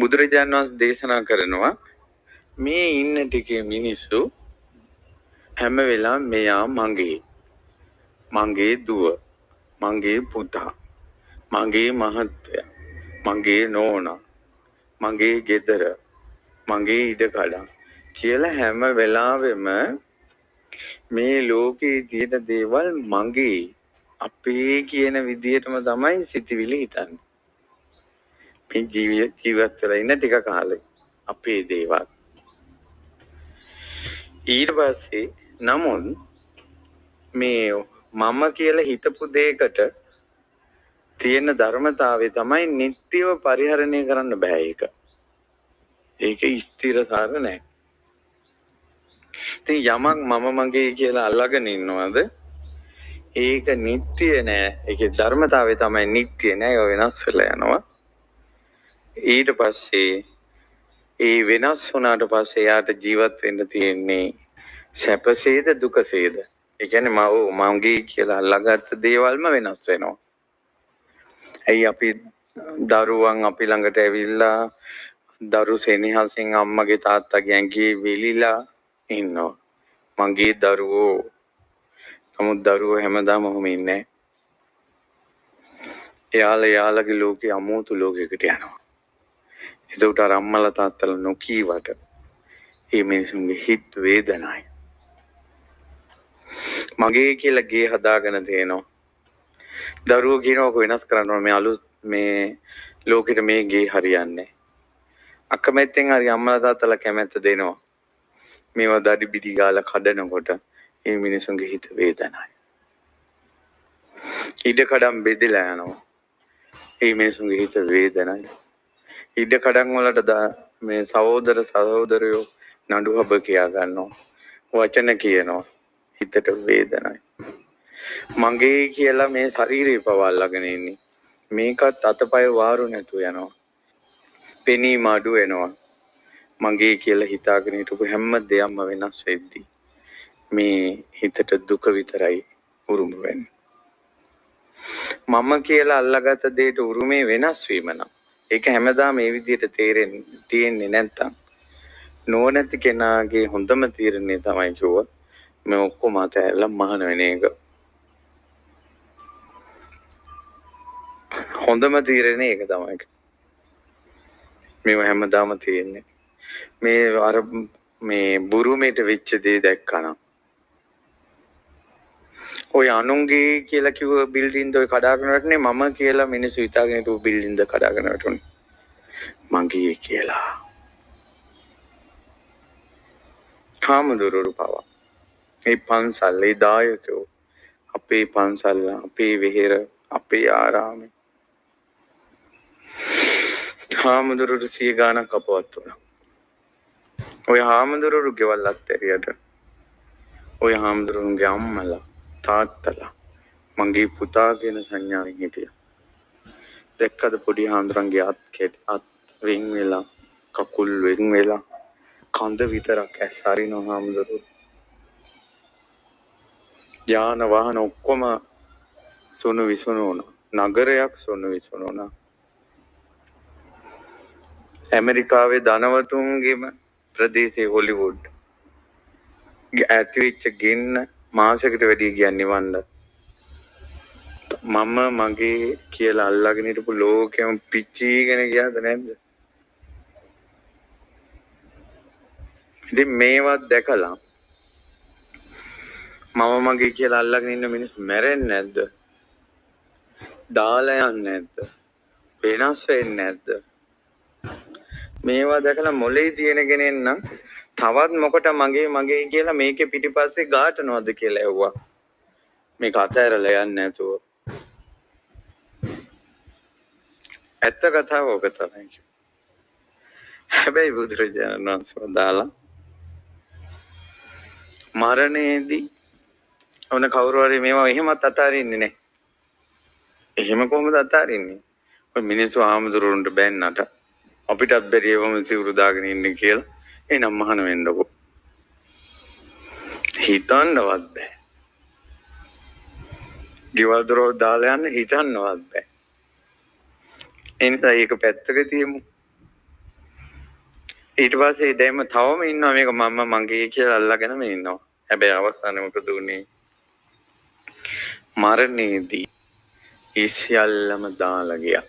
බුදුරජාණන් වහන්සේ දේශනා කරනවා මේ ඉන්න ටිකේ මිනිස්සු හැම වෙලාවෙම මෙයා මගේ, මගේ දුව, මගේ පුතා, මගේ මහත්තයා, මගේ නෝනා, මගේ ගෙදර, මගේ ඉඩකඩම් කියලා හැම වෙලාවෙම මේ ලෝකේ තියෙන දේවල් මගේ, අපේ කියන විදිහටම තමයි සිතිවිලි හිතන්නේ. මේ ජීවත් වෙලා ඉන්න ටික කාලේ අපේ දේවල්. ඊට පස්සේ නමුත් මේ මම කියලා හිතපු දෙයකට තියෙන ධර්මතාවය තමයි නිට්ටයව පරිහරණය කරන්න බෑ. ඒක. ඒක ස්ථිරසාර නෑ. ඉතින් යමක් මම මගේ කියලා අල්ලගෙන ඉන්නවද ඒක නිට්ටය නෑ. ඒකේ ධර්මතාවය තමයි නිට්ටය නෑ. ඒක වෙනස් වෙලා යනවා. ඊට පස්සේ ඒ වෙනස් වුණාට පස්සේ එයාට ජීවත් වෙන්න තියෙන්නේ සැපසේද දුකසේද? ඒ කියන්නේ මගේ කියලා අල්ලගත්ත දේවල්ම වෙනස් වෙනවා. ඇයි අපි දරුවන් අපි ළඟට ඇවිල්ලා දරු සෙනෙහසින් අම්මගේ තාත්තගේ ඇඟේ වෙලිලා ඉන්නවා. මගේ දරුවෝ. නමුත් දරුවෝ හැමදාම ඔහොම ඉන්නේ නෑ. එයාලා එයාලගේ ලෝකේ අමෝතු ලෝකයකට යනවා. එතකොට අර අම්මලා තාත්තලා නොකීවට මේ මිනිසුන්ගේ හිත වේදනයි. මගේ කියලා ගේ හදාගෙන තියෙනවා. දරුවෝ කියනවා ඔක වෙනස් කරන්න ඕන, මේ අලුත් මේ ලෝකෙට මේ ගේ හරියන්නේ. අකමැත්තෙන් හරි අම්මලා තාත්තලා කැමැත්ත දෙනවා. මේවා දඩි බිඩි ගාලා කඩනකොට මේ මිනිසුන්ගේ හිත වේදනයි. ඉඩ කඩම් බෙදලා යනවා. මේ මිනිසුන්ගේ හිත වේදනයි. ඉඩ කඩම් වලට මේ සහෝදර සහෝදරයෝ නඩු හබ කියා ගන්නවා. වචන කියනවා. හිතට වේදනයි. මගේ කියලා මේ ශරීරය පවා අල්ලගෙන ඉන්නේ. මේකත් අතපය වාරු නැතුව යනවා. පෙනීම අඩු වෙනවා. මගේ කියලා හිතාගෙන හිටපු හැම දෙයක්ම වෙනස් වෙද්දී මේ හිතට දුක විතරයි උරුම වෙන්නේ. මම කියලා අල්ලගත්ත දෙයට උරුමේ වෙනස් වීම නම් ඒක හැමදාම මේ විදිහට තේරෙන්නේ තියෙන්නේ නැත්තම් නුවණැති කෙනාගේ හොඳම තීරණය තමයි කිව්වා මේ ඔක්කොම අතහැරලා මහාන වෙන එක. හොඳම තීරණය ඒක තමයි. මේව හැමදාම තියෙන්නේ. මේ අර මේ බුරුමේට වෙච්ච දේ දැක්කනම් ඔය අනුන්ගේ කියලා කිව්ව බිල්ඩින්ද ඔය කඩාගෙන වැටුනේ, මම කියලා මිනිස්සු හිතාගෙන හිටපු බිල්ඩින්ද කඩාගෙන වැටුනේ මගේ කියලා. හාමුදුරුවෝ පවා මේ පන්සල්, ඒ දායකයෝ අපේ පන්සල්, අපේ වෙහෙර, අපේ ආරාමේ හාමුදුරුවෝ 100 ගාණක් අපවත් වුණා. ඔය හාමුදුරුවෝ ගෙවල් අත්හැරියට ඔය හාමුදුරුවන්ගේ අම්මලා තාත්තලා මගේ පුතා කියන සංඥාවෙන් හිටියා. දැක්කද පොඩි හාමුදුරන්ගේ අත් කෙට අත් වෙන් වෙලා, කකුල් වෙන් වෙලා, කඳ විතරක් ඇස් අරිනවා හාමුදුරුවෝ. යාන වාහන ඔක්කොම සුණු විසුණු වුණා. නගරයක් සුණු විසුණු වුණා. ඇමරිකාවේ ධනවතුන්ගේම ප්‍රදේශයේ හොලිවුඩ් ඇතිවෙච්ච ගින්න මාසයකට වැඩි ගියා නිවන්න. මම මගේ කියලා අල්ලගෙන හිටපු ලෝකෙම පිච්චීගෙන ගියාද නැද්ද? ඉතින් මේවත් දැකලා මම මගේ කියලා අල්ලගෙන ඉන්න මිනිස්සු මැරෙන්නේ නැද්ද? දාලා යන්නේ නැද්ද? වෙනස් වෙන්නේ නැද්ද? මේවා දැකලා මොලේ තියෙන කෙනෙක් නම් තවත් මොකට මගේ මගේ කියලා මේකේ පිටිපස්සේ ගාටනවද කියලා ඇහුවා. මේක අතහැරලා යන්නේ නැතුව. ඇත්ත කතාව ඔක තමයි. හැබැයි බුදුරජාණන් වහන්සේ වදාලා මරණයේදී ඔන්න කවුරු හරි මේවා එහෙමත් අතාරින්නේ නැහැ. එහෙම කොහොමද අතාරින්නේ? ඔය මිනිස්සු ආමතුරුන්ට බැන්නට අපිටත් බැරි ඒවම සිවුරු දාගෙන ඉන්න කියලා. එහෙනම් මහාන වෙන්නකෝ. හිතන්නවත් බෑ. ගෙවල් දොරවල් දාලා යන්න හිතන්නවත් බෑ. ඒ නිසා ඒක පැත්තක තියමු. ඊට පස්සේ දැන් තවම ඉන්නවා මේක මම මගේ කියලා අල්ලගෙනම ඉන්නවා. හැබැයි අවසානයේ මොකද වුනේ? මරණයේදී ඒ සියල්ලම දාලා ගියා.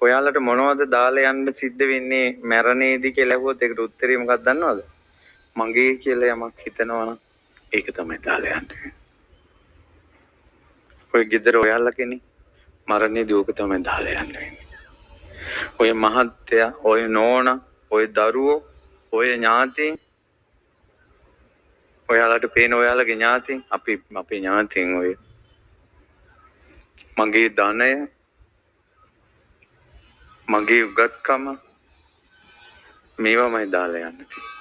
ඔයාලට මොනවද දාලා යන්න සිද්ධ වෙන්නේ මරණයේදී කියලා ඇහුවොත් ඒකට උත්තරේ මොකක්ද දන්නවද? මගේ කියලා යමක් හිතනවා නම් ඒක තමයි දාලා යන්නේ. ඔය ගෙදර ඔයාලා කෙනෙක් මරණයේදී ඕක තමයි දාලා යන්න වෙන්නේ. ඔය මහත්තයා, ඔය නෝනා, ඔය දරුවෝ, ඔය ඥාතීන්, ඔයාලට පේන ඔයාලගේ ඥාතීන්, අපි අපේ ඥාතීන් ඔය මගේ ධනය, මගේ උගත්කම මේවමයි දාලා යන්න තියෙන්නේ.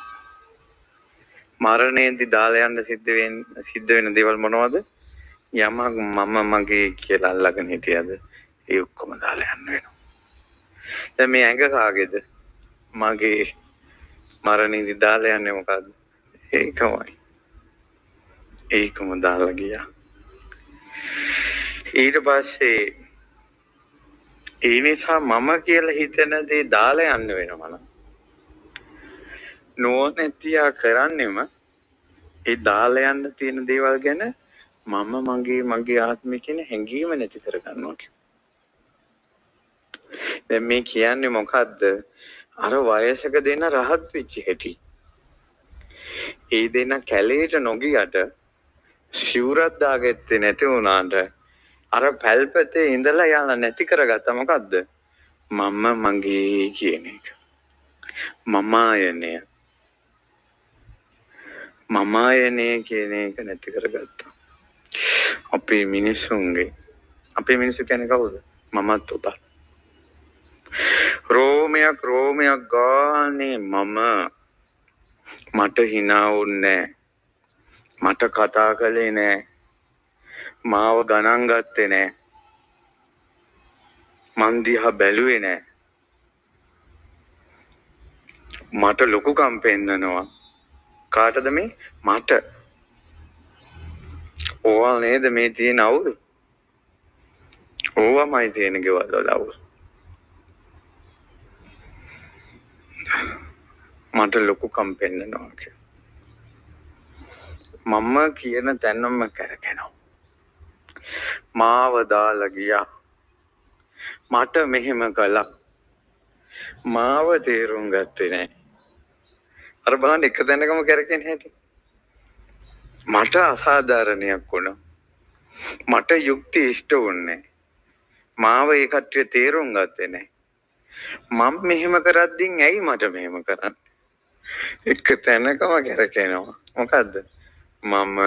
මරණයේදී දාලා යන්න සිද්ධ වෙන දේවල් මොනවද? යමක් මම මගේ කියලා අල්ලගෙන හිටියද ඒ ඔක්කොම දාලා යන්න වෙනවා. දැන් මේ ඇඟ කාගේද? මගේ. මරණයේදී දාලා යන්නේ මොකද්ද? ඒකමයි. ඒකම දාලා ගියා. ඊට පස්සේ ඒ නිසා මම කියලා හිතන දේ දාලා යන්න වෙනවා නම් නුවණැතියා කරන්නෙම ඒ දාලා යන්න තියෙන දේවල් ගැන මම මගේ මගේ ආත්මය කියන හැඟීම නැති කරගන්නවා කියලා. දැන් මේ කියන්නේ මොකද්ද? අර වයසක දෙන රහත් වෙච්ච හැටි. ඒ දෙන කැලේට නොගියට සිවුරක් දාගත්තේ නැති වුණාට අර පැල්පතේ ඉඳලා යාලා නැති කරගත්ත මොකද්ද? මම මගේ කියන එක. මම ආයනය. මම ආයනය කියන එක නැති කරගත්තා. අපේ මිනිස්සුන්ගේ, අපේ මිනිස්සු කියන්නේ කවුද? මමත් ඔබත්. රෝමයක් රෝමයක් ගානේ මම මට hina වුන්නේ නෑ. මට කතා කළේ නෑ. මාව ගණන් ගත්තේ නෑ. මං දිහා බැලුවේ නෑ. මට ලොකුකම් පෙන්නනවා. කාටද මේ? මට. ඕවා නේද මේ තියෙන අවුල්? ඕවමයි තියෙන ගෙවල් වල අවුල්. මට ලොකුකම් පෙන්නනවා කියලා. මම කියන තැනම කරකැනවා. මාව දාලා ගියා. මට මෙහෙම කළා. මාව තේරුම් ගත්තේ නෑ. අර බලන්න එක තැනකම කරකෙන හැටි. මට අසාධාරණයක් වුණා. මට යුක්ති ඉෂ්ට වුණේ නෑ. මාව ඒ කට්ටිය තේරුම් ගත්තේ නෑ. මම මෙහෙම කරද්දින් ඇයි මට මෙහෙම කරන්නේ? එක තැනකම කරකෙනවා. මොකද්ද? මම